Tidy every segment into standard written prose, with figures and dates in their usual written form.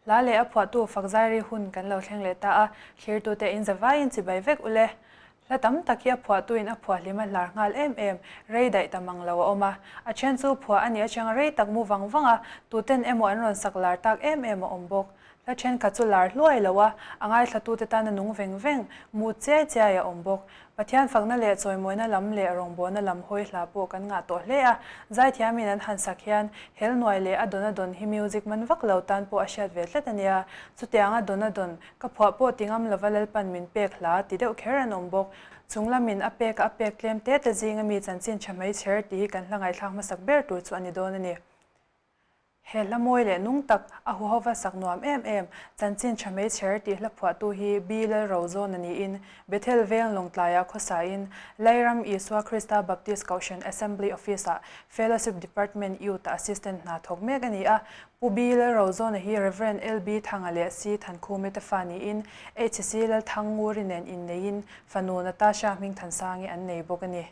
Hla leh a phuahtu Fakzairi hun kan lo thleng leh ta a, thlirtute in zavaiin chibai vek ule. Hla tam tak hi a phuahtuin a phuah hlim a hlar nghal em em, rei daih ta mang lo a awm a. A then chu phuah a nih atanga rei tak mu vang vang a, tuten emaw an rawn sak lar tak em em a awm bawk. Hla thenkhat chu lar hluai lo a, a ngaithlatute tana nung veng veng, mut chiai chiai a awm bawk. Pathian fakna leh chawimawina lam leh rawngbawlna lam hawi hla pawh kan ngah tawh hle a, zaithiamin an han sak hian hel nuai leh a dawn a dawn hi music man vak lo tan pawh a hriat ve tlat a nia. Chutianga dawn a dawn ka phuah pawh ti ngam lova Lalpan min pek hla ti deuh kher an awm bawk. Chung lamin a pek a pek tlem te te zinga mi chanchin tha mai chher tih hi kan hla ngaihthlak hmasak ber tur chu a ni dawn a ni. He hla mawi leh nung tak, a huhova sak nuam em em, Chanchin Tha Hmeichher tih hla phuahtu hi B. Lalrozawna niin Bethel Veng Lawngtlaiah khawsain Lairam Isua Krista Baptist Kohhran Assembly Office-ah Fellowship Department Youth-a Assistant hna thawk mek a ni a. Pu B. Lalrozawna hi Rev. LB. Thanga leh C. Thankhumi te fa niin HC. Lalthangnguri nen inneiin fanu Natasha Hmingthansangi an nei bawk a ni.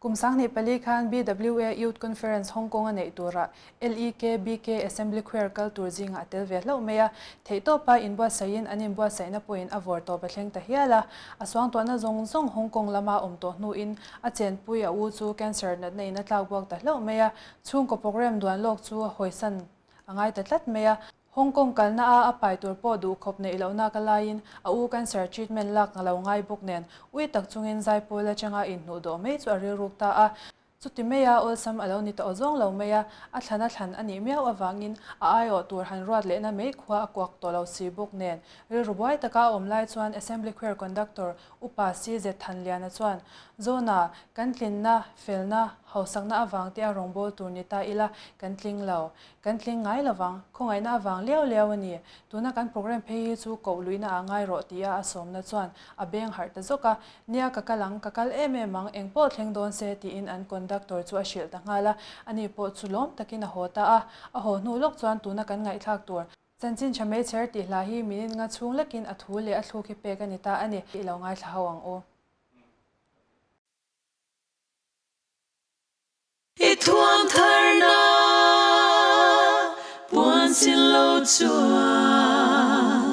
Kum 24 khan BWA Youth Conference Hong Kong a neih turah LEKBK Assembly Choir kal tur zingah a tel ve hlauh mai a. Theihtawpa inbuatsaihin an inbuatsaihna pawhin a vawr tawp a thleng ta hial a. A suangtuahna zawng zawng Hong Kong lama awm tawh hnuin a chenpui a u chu cancer natna in a tlak buak ta hlauh mai a. Chhungkaw program duan lawk chu a hawisan a ngai ta tlat mai a. Hong Kong kalna a a pai tur pawh duh khawp neih lohna ka laiin a u cancer treatment lak nga lo ngai bawk nen ui tak chungin zaipawl atanga inhnuh dawh mai chu a rilruk ta a. Chuti maia awlsam a lo ni ta awzawng lo mai a, a thlan a thlan a nih miau avangin a aiawh tur han ruat lehna mai khua a kuak tawh lo si bawk nen rilru buai taka a awm lai chuan Assembly Choir Conductor Upa CZ Thanliana chuan Zona kan tlinna, felna, hausakna avang te a rawngbâwl tur ni ta ila kan tling lo. Kan tling ngai lovang, khawngaihna avang liau liau a ni. Tuna kan program phei hi chu koh luihna ah ngai rawh tia a sawmna chuan a beng harh ta zawk a. Nia ka kal ang, ka kal em em ang, eng pawh thleng dawn se tiin an conductor chu a hrilh ta nghal a. Ani pawh chu lawm takin a haw ta a. A haw hnu lawk chuan tuna kan ngaihthlak tur. Chanchin tha mai chher tih hla hi minute nga chhung lekin a thu leh a thluk hi pek a ni ta a ni. I lo ngaithla ho ang u. I thuam tharna puan sin lo chuan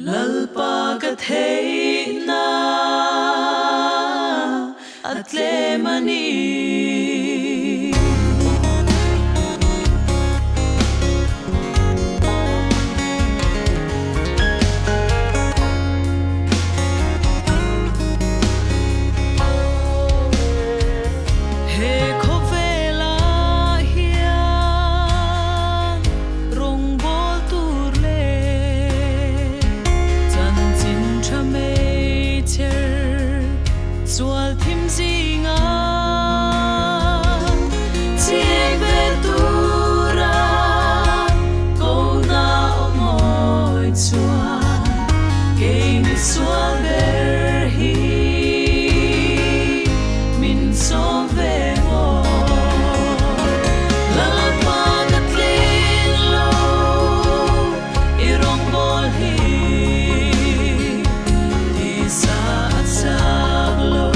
Lalpa ka theihna a tlem a ni. He khawvelah hian rawngbâwl tur leh chanchin ṭha hmeichher sual thim zinga chêng ve tura kohna aw mawi chuan keini sual ber hi. Min sawm ve maw? Lalpa ka tling lo i rawngbâwl hi tisa a chak lo,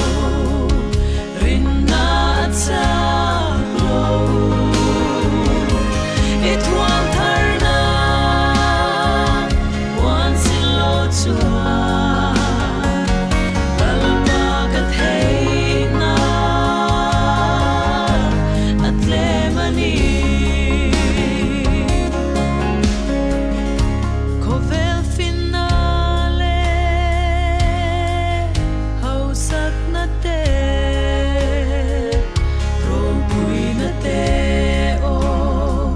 rinna a chak lo. I thuam tharna puan sin lo chuan. Lalpa ka theihna a tlem a ni. Khawvel finna leh hausakna te, ropuina te aw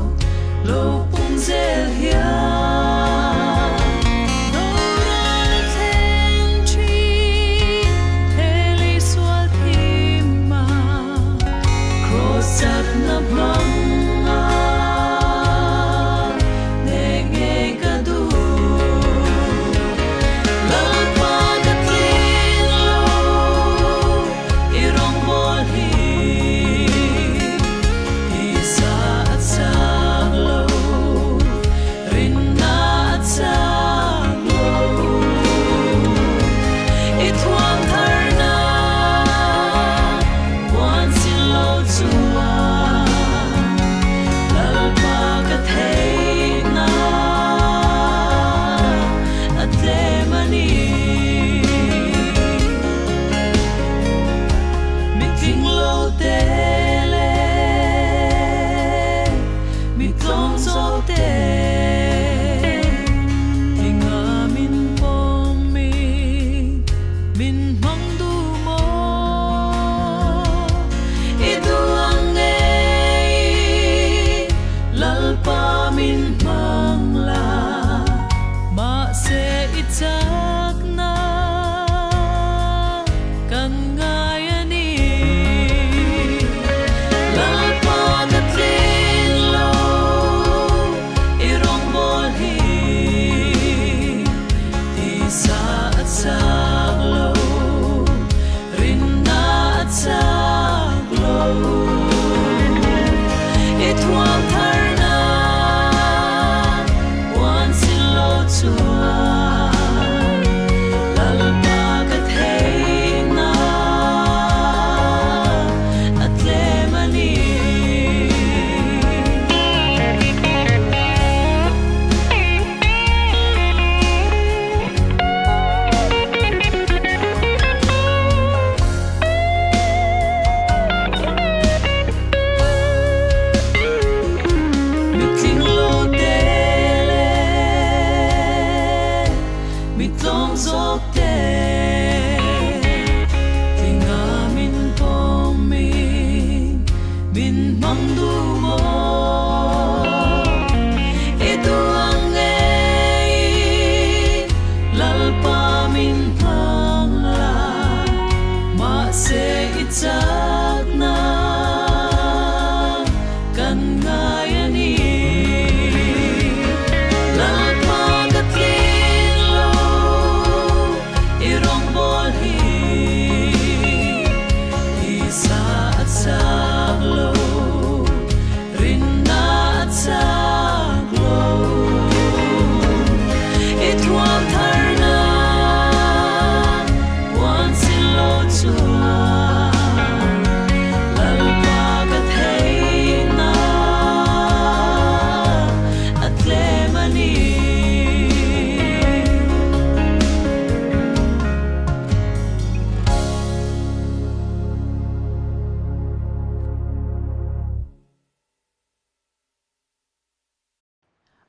lo pung zel hian. Doral thleng thin he lei sual thim a, Kraws chakna hmang a hneh ngei ka duh. Lalpa ka tling lo i rawngbâwl hi tisa a chak lo. Rinna a chak lo. I thuam tharna puan sin lo chuan.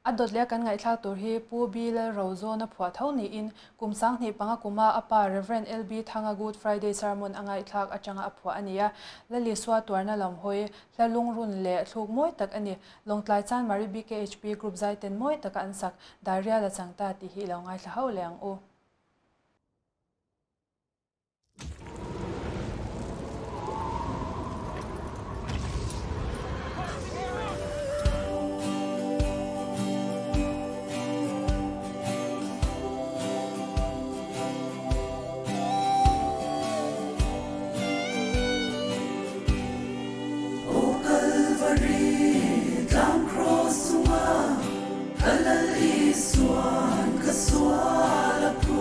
A dawt leh a kan ngaihthlak tur hi Pu B. Lalrozawna phuah tho niin kum 25 kuma a pa Rev. LB Thanga Good Friday sermon a ngaihthlak atanga a phuah a ni a. Lalisua tuarna lam hawi hla lungrun leh thluk mawi tak a ni. Lawngtlai Chanmari BKHP Group zaiten mawi taka an sak Darial a chang ta tih hi i lo ngaithla hauh leh ang u. Aw Kalvari tlang kraws chunga ka Lal Isuan ka sual a phur.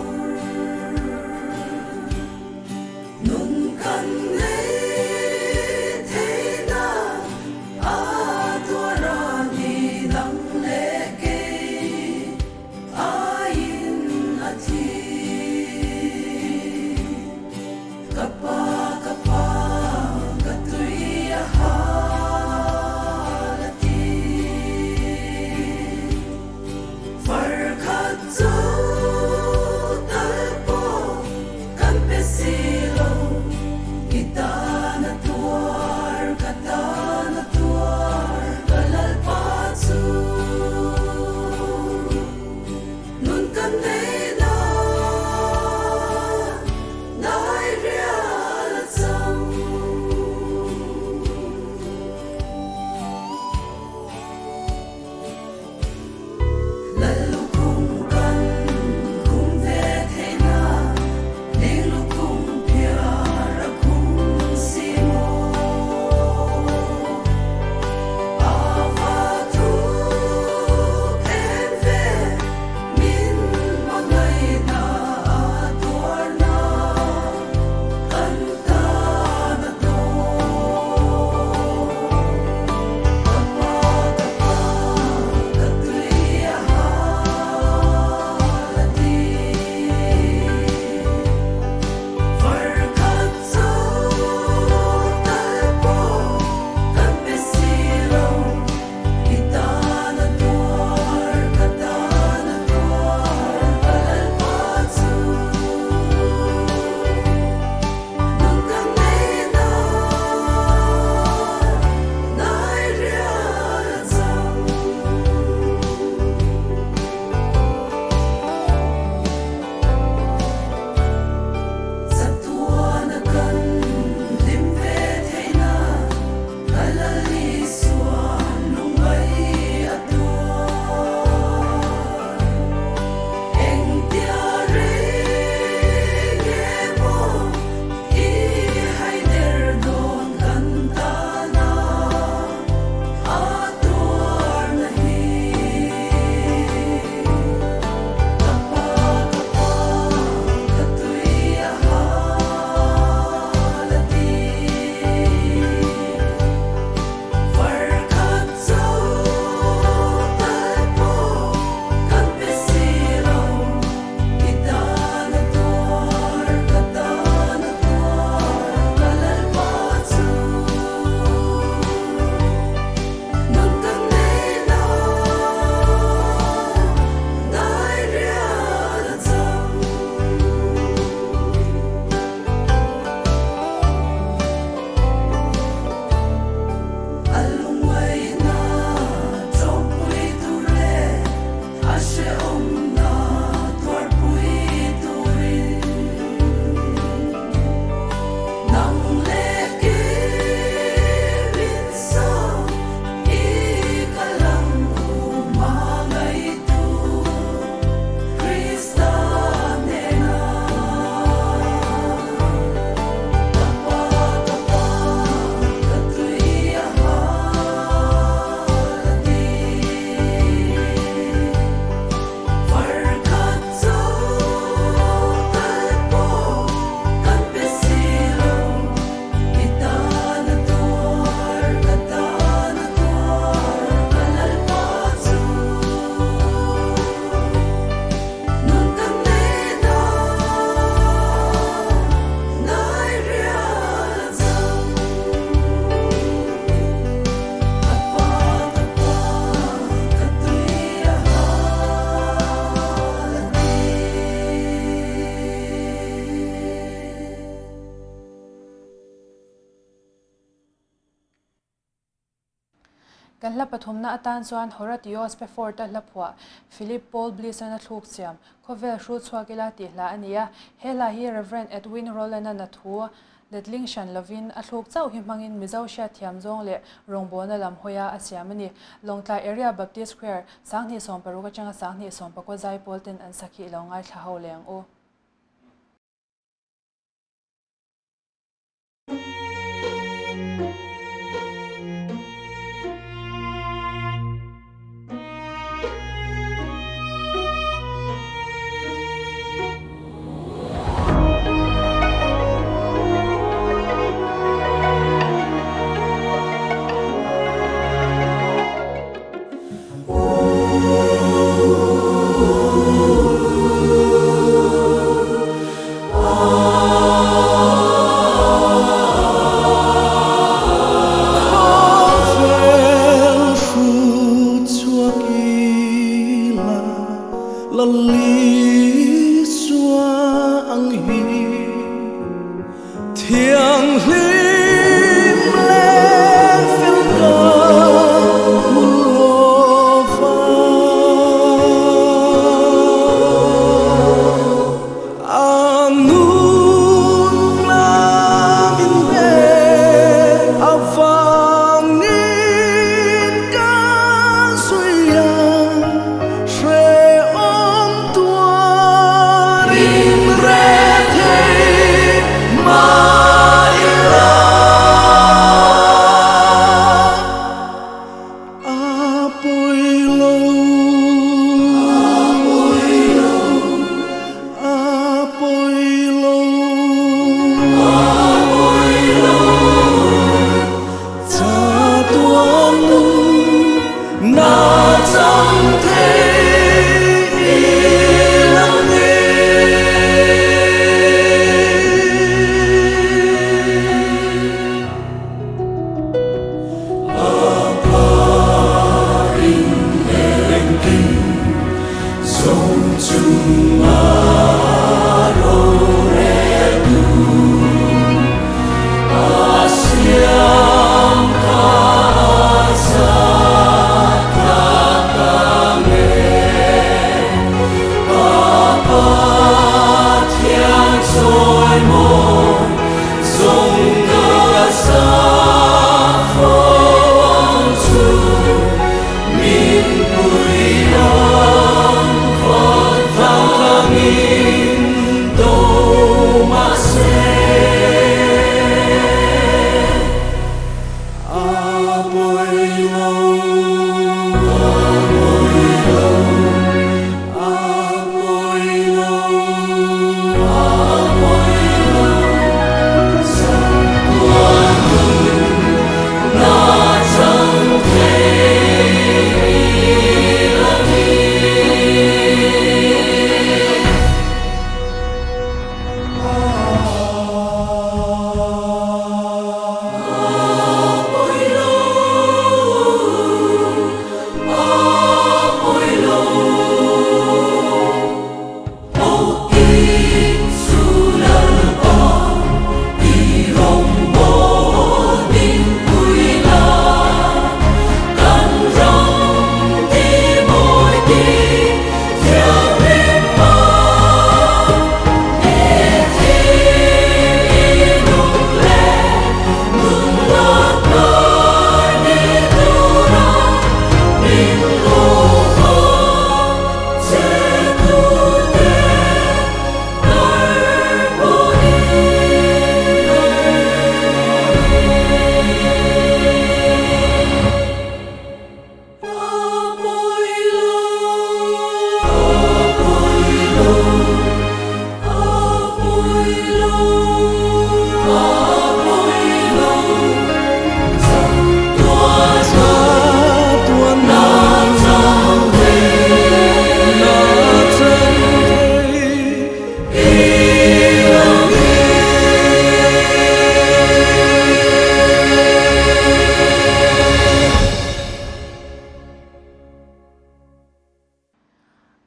Kan hla pathumna atan chuan Horatio Spafford-a hla phuah Philip Paul Bliss-an a thluk siam Khawvel hru chhuak ila tih hla a ni a. He hla hi Rev. Edwin Rowland-a na thu letling hran lovin a thluk chauh hi hmangin Mizo hriatthiam zawng leh rawngbawlna lam hawia a siam a ni. Lawngtlai Area Baptist Choir 2016 atanga 2019 zaipawl ten an sak hi i lo ngaithla ho leh ang u. Khawvel hru chhuak ila Lalisua ang hi Thianghlim leh fel ka hmu lo va. A nun hnamin pe avangin ka zui a, hrehawm tuarin rethei mah ila. A pawi lo, a pawi lo, a pawi lo, a pawi lo. Chatuan nun na chang thei i lang ni.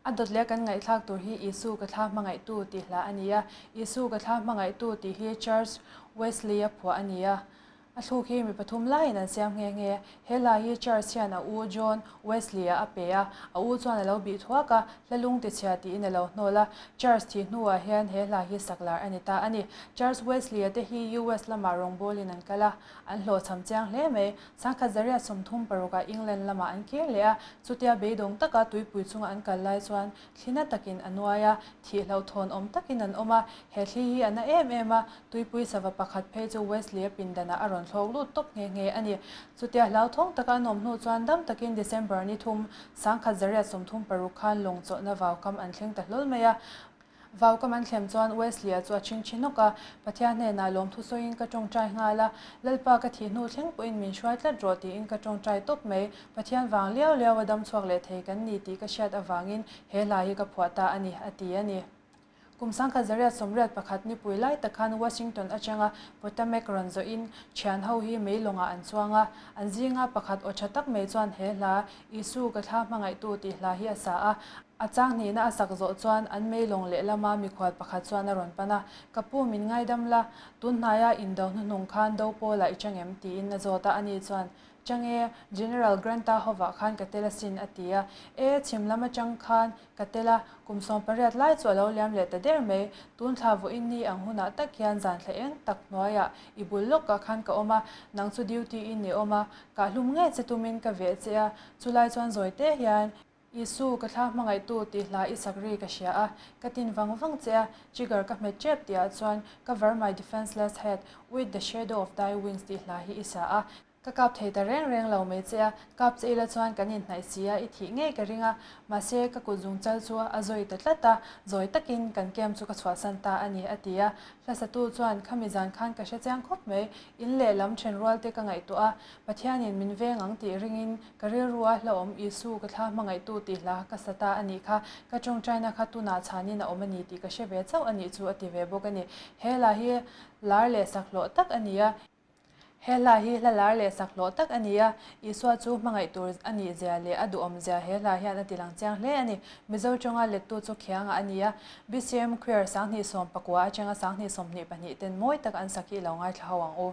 A dawt leh kan ngaihthlak tur hi Isu ka thla hmangaihtu tih hla a ni a. Isu ka thla hmangaihtu tih hi Charles Wesley-a phuah a ni a. A thluk hi mi pathum laiin an siam nghe nghe. He hla hi Charles hian a u John Wesley-a a pe a, a u chuan a lo bih thuak a, hla lung tichhia tiin a lo hnawl a. Charles thih hnuah hian he hla hi sak lar a ni ta a ni. Charles Wesley-a te hi US lamah rawngbawlin an kal a, an hlawhchham chiang hle mai. Sangkhat zariat 30 parukah England lamah an kir leh a, chutia beidawng taka tuipui chunga an kal lai chuan Thli na takin a nuai a, thih hlauhthawn awm takin an awm a. He thli hi a na em em a, tuipui sava pakhat phei chu Wesley-a pindanah a rawn thlawk lut tawp nghe nghe a ni. Chutia hlauthawng taka an awm hnu chuan dam takin December ni thum, 1936 khan lawng chawlhna vaukam an thleng ta hlawl mai a. Vaukam an thlem chuan Wesley-a chu a chhingchhi nawk a, Pathian hnenah lawmthu sawiin ka tawngtai nghal a, Lalpa ka thih hnu thleng pawhin min hruai tlat rawh tiin ka tawngtai tawp mai. Pathian vang liau liau a dam chhuak leh thei kan ni tih ka hriat avangin he hla hi ka phuah ta a ni, a ti a ni. Kum 1981 nipui lai tak khan Washington atanga Potomac rawn zawhin thian ho hi mei lawngah an chuang a, an zinga pakhat aw tha tak mai chuan he hla, Isu ka thla hmangaihtu tih hla hi a sa a. A chang hnihna a sak zawh chuan an mei lawng lehlama mikhual pakhat chuan a rawn pan a, Ka pu min ngaidam la, tun hnaia indo hnuhnung khan do pawlah i chang em? tiin a zawt a, ani chuan, Chang e, General Grant-a hovah khan ka tel asin, a ti a. E, chhim lam atang khan ka tel a, kum 18 lai chu a lo liam leh ta der mai. Tun thla vawiin ni ang hunah tak hian zan thla eng tak hnuaiah i bul lawkah khan ka awm a, nang chu duty-in i awm a, kah hlum ngei che tumin ka veh che a, chulai chuan zawi te hian, Isu, ka thla hmangaihtu tih hla i sak ri ka hria a, ka tin vang vang che a, trigger ka hmet tep tihah chuan Cover my defenseless head with the shadow of thy wings tih hla hi i sa a, Ka kap thei ta reng reng lo mai che a, kap che ila chuan kan inhnaih si a, i thih ngei ka ring a, mahse ka kut zung chal chu a zawi ta tlat a, zawi takin kan camp chu ka chhuahsan ta a ni, a ti a. Hlasatu chuan, Khami zan khan ka hre chiang khawp mai, in lehlam then rual te ka ngaihtuah a, Pathianin min veng ang tih ringin ka rilru a hlauhawm Isu ka thla hmangaihtu tih hla ka sa ta a nih kha, ka tawngtaina kha tunah chhanin a awm a ni tih ka hre ve chauh a nih chu, a ti ve bawk a ni. He hla hi lar leh sak hlawh tak a ni a. He hla hi hla lar leh sak hlawh tak a ni a, Isua chu hmangaih tur a nih zia leh a duhawm zia he hla hian a ti lang chiang hle a ni. Mizo tawnga lettu chu Khianga a ni a, BCM Choir 2019 atanga 2022 ten mawi tak an sak hi i lo ngaithla ho ang u.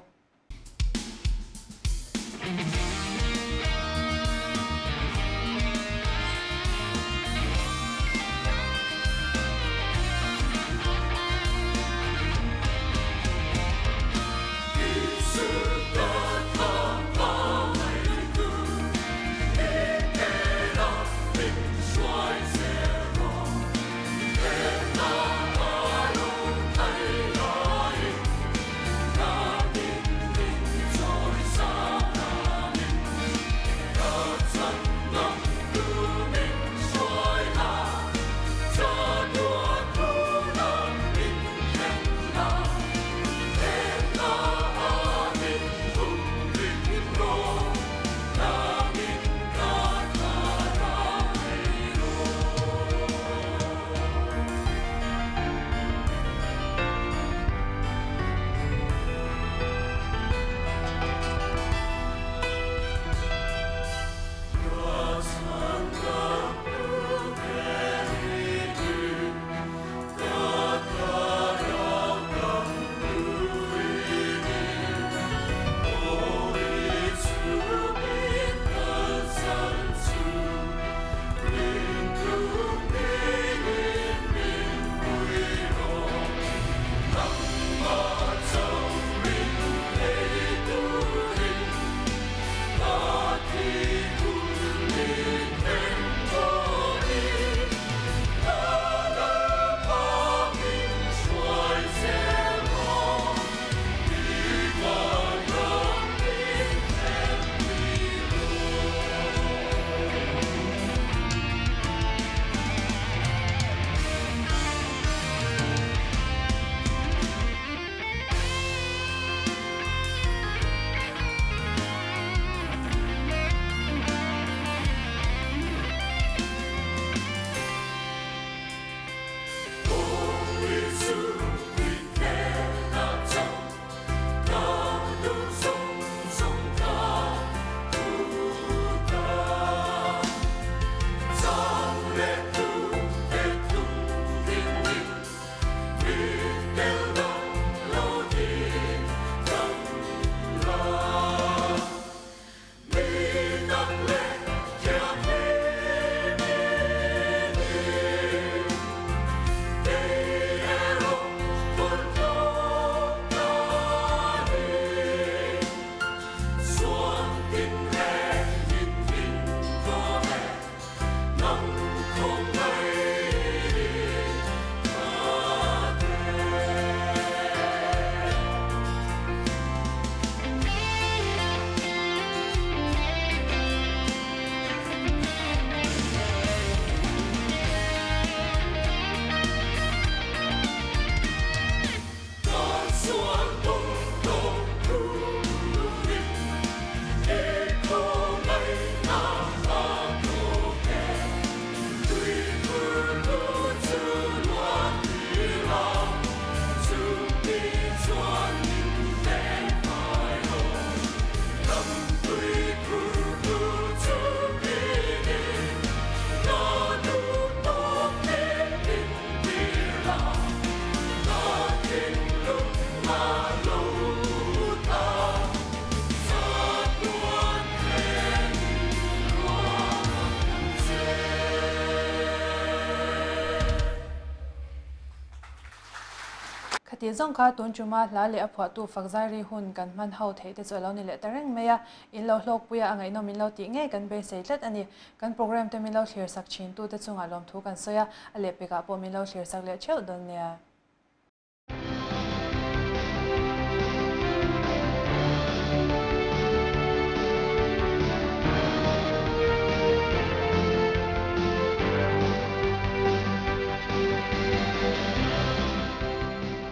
Khati zawng kha tun tuma hla leh a phuahtu Fakzairi hun kan hman ho theih te chu a lo ni leh ta reng mai a, in lo hlawkpui a, a ngaihnawm in lo tih ngei kan beisei tlat a ni. Kan programme te min lo thlir sak thin tu te chungah lawmthu kan sawi a, a lehpekah pawh min lo thlir sak leh theuh dawn nia.